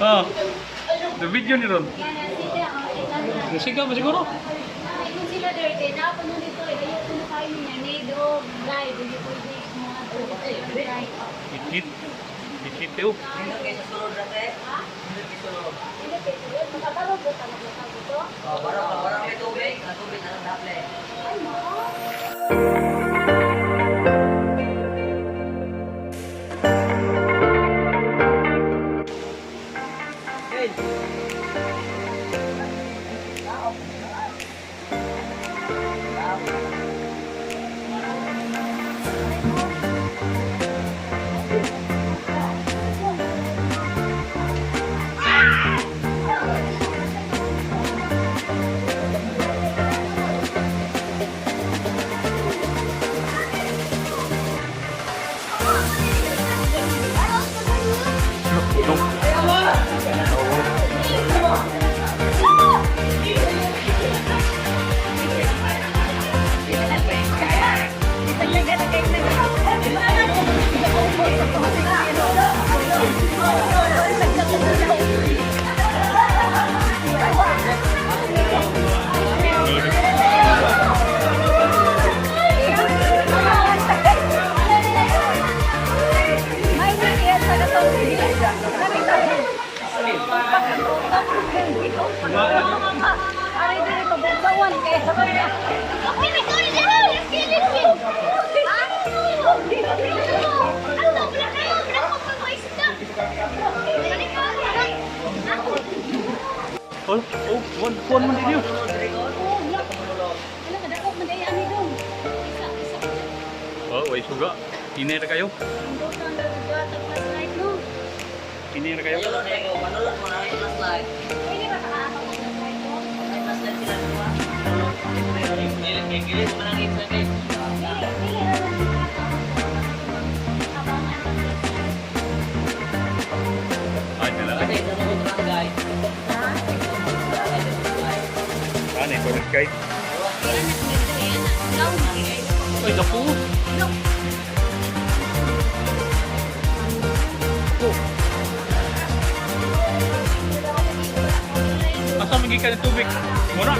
Oh. The video ni Ron. Nasigaw ba siguro? Kung sila dirty, napuno nito eh. Ayaw ko na kayo niya. Need o drive. Hindi pwede mga drive. Itit. Itit eh. Hindi kayo sa sulod na te. Ha? Hindi kayo sulod. Hindi pwede. Makabarog ba talaga dito? Oh, barang barang may tubig, ang tubig na daple. Ay, mo. Hey. May niya sa katong Ari diri pabugtawan kay Oh, oh, one, one man din yun. Wala ka dako man day ani dong. Isa isa. Oh, way suga. Hinay na kayo. Ang butang na flashlight no. Hinay na kayo. Ayun na ko, manulot mo na yung flashlight. Pwede ba ka ang flashlight ko? May flashlight sila diba? Gilit man ang isa kay. Dili dili ra lang abangan ang flashlight. Ay, nala. Kasi sa sulod barangay. Ha? Ano, ito kay. Anak ni anak. Ikaw na Ay, dapo. No. Oh. Asa man gikan ang tubig? Mura.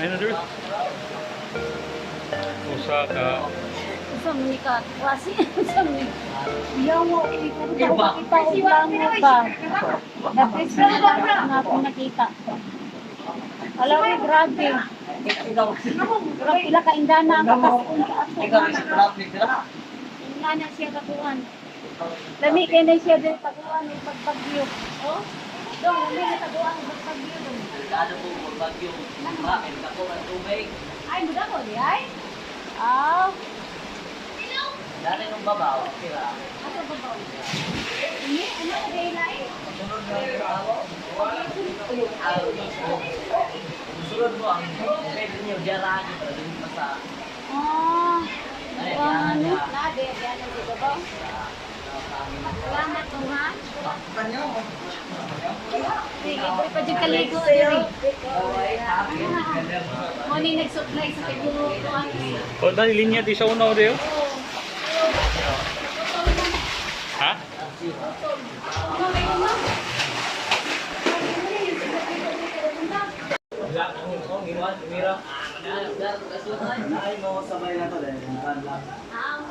Ay na diri. Usa ka Usa man ni ka klase, usa man ni. Yawa ko makita og langot ba. Napis na ako nakita. Ala oy, grabe. Grabe ila ka indana ang kapaskon ka ato. Ikaw is traffic sila. Indana siya kakuan. Lami kay na siya din taguan og pagbagyo. Oh. Dong, lami na taguan og pagbagyo dong. Delikado po kung bagyo. Bakit ako ang tubig? Ay, muda ko di ay. Ah, Dali nung babaw, sila. ato ba ba? Ini ano kay lain? Sunod na yung babaw. Sunod mo ang pwede niyo diyan para dun pa sa Ah. Ay, Ano? yan. Na, di, di, ano, di ba ba? Salamat mo, ha? Sige, boy, pa dyan kaligo, diri. Mo ni nag-supply sa tibuok ko ang Oh, dali linya di sa una oh, di. Ha? Ano kayo, ma'am? Ay mo sabay na to dahil naran lang. Ah,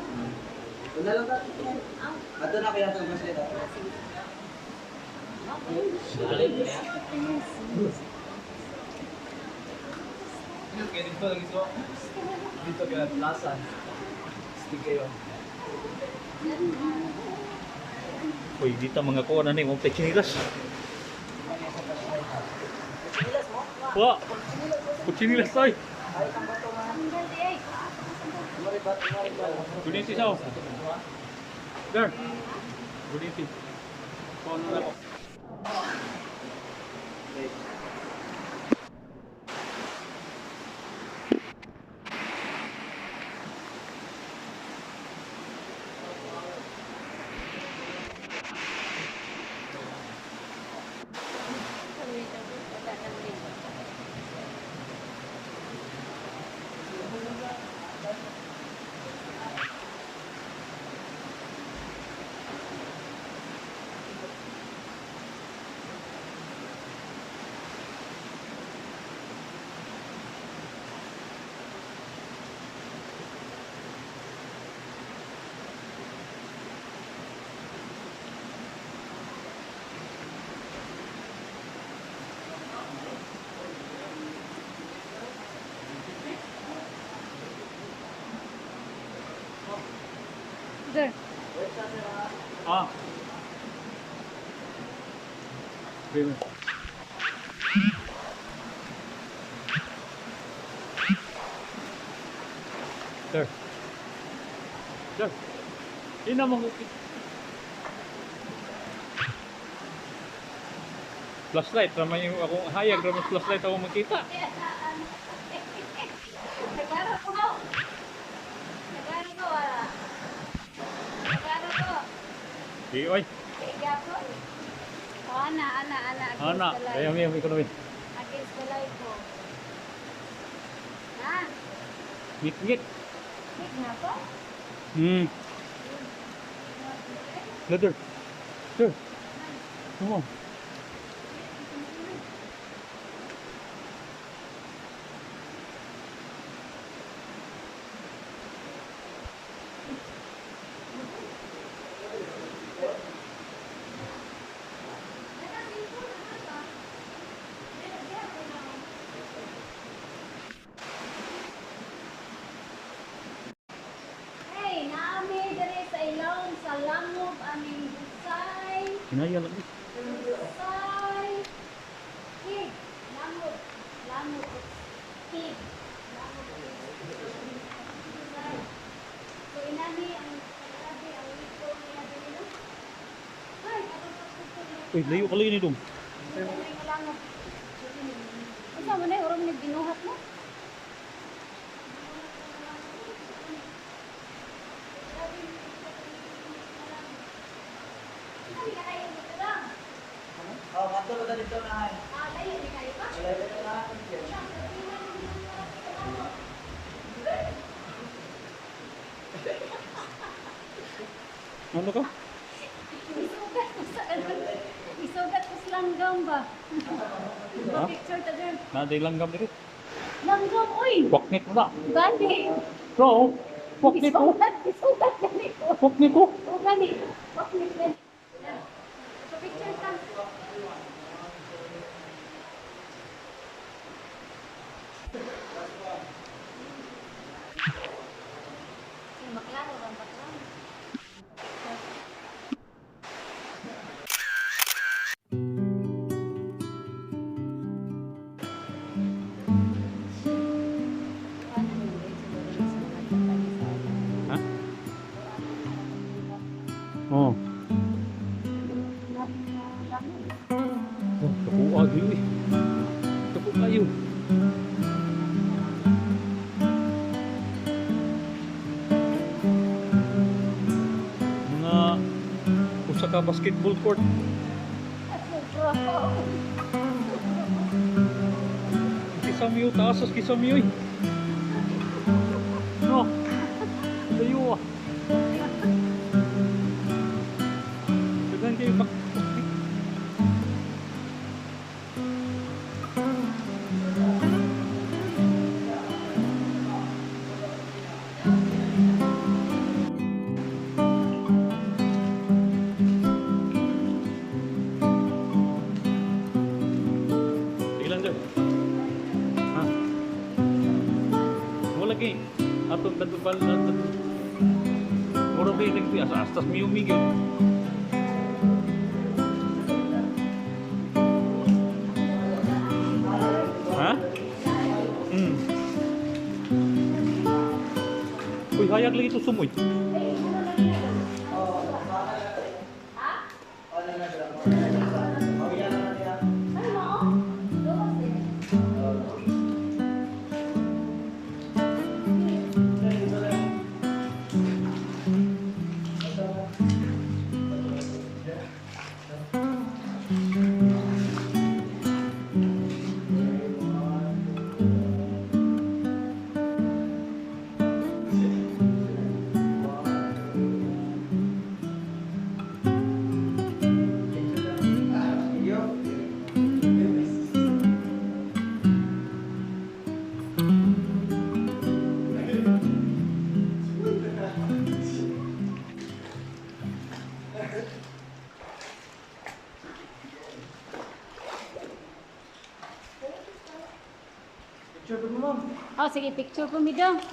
Wala lang ta. Ato na kaya itong bracelet ato. Kaya dito lagi so. Dito kaya plaza. Stick kayo. Uy, dito mga kuha na ni mo tay chinilas. Wa. Kuchinilas tay. Guditi sao. There. Guditi. Kuha na ako. Ah. Wait, wait. Sir. Sir. Ina mo. Flashlight, ramay yung akong hayag, ramay flashlight ako makita. Nagaro ko. Nagaro ko, wala. Nagaro ko. Di, oy. Kaya ko. Oh, ana, ana, ana. Against Ana, the light. kaya mi ekonomi. Against the light ko. Na, Ngit-ngit. big na to? Leather. Sir. Come on. Hey, naami diri sa ilong sa langob aming busay. Hinaya lang. Busay. Cave. Langob. Langob. Cave. Langob. Busay. So inani ang grabe ang liko niya diri no. Ay, atong pagtugtog. Uy, layo ka lagi ni Dong. Langob. Unsa man ay urong nagbinuhat mo? Ano ka kayo dito lang? Oh, kato ba dito na ay? Ah, layo ni kayo ba? Wala dito na. Ano ka? Isugat ko sa ano? Isugat ko sa langgam ba? Ha? Picture ta girl. Naday langgam diri. Langgam oy. Waknit mo na. Gani. No. Waknit ko. Isugat, isugat gani ko. Waknit ko. O gani. Waknit gani. So picture ta. Maklaro ba maklaro? Ha? Oh. Oh, kapuha gyud eh. Kapu kayo. Mga usa ka basketball court. Kisamiyo taas sa kisamiyo eh. No. Layo ah. Daghan kayo bak. Sige lang, sir. Ha? Wala kay atong tatubal na Muro kay nagti asa astas miyumi gyud. Ha? Uy, hayag lagi ito sumoy. Oh, na na. Oh, yan na niya. Picture po mo, ma'am. Oh, sige, picture ko mi daw. Sa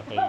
kay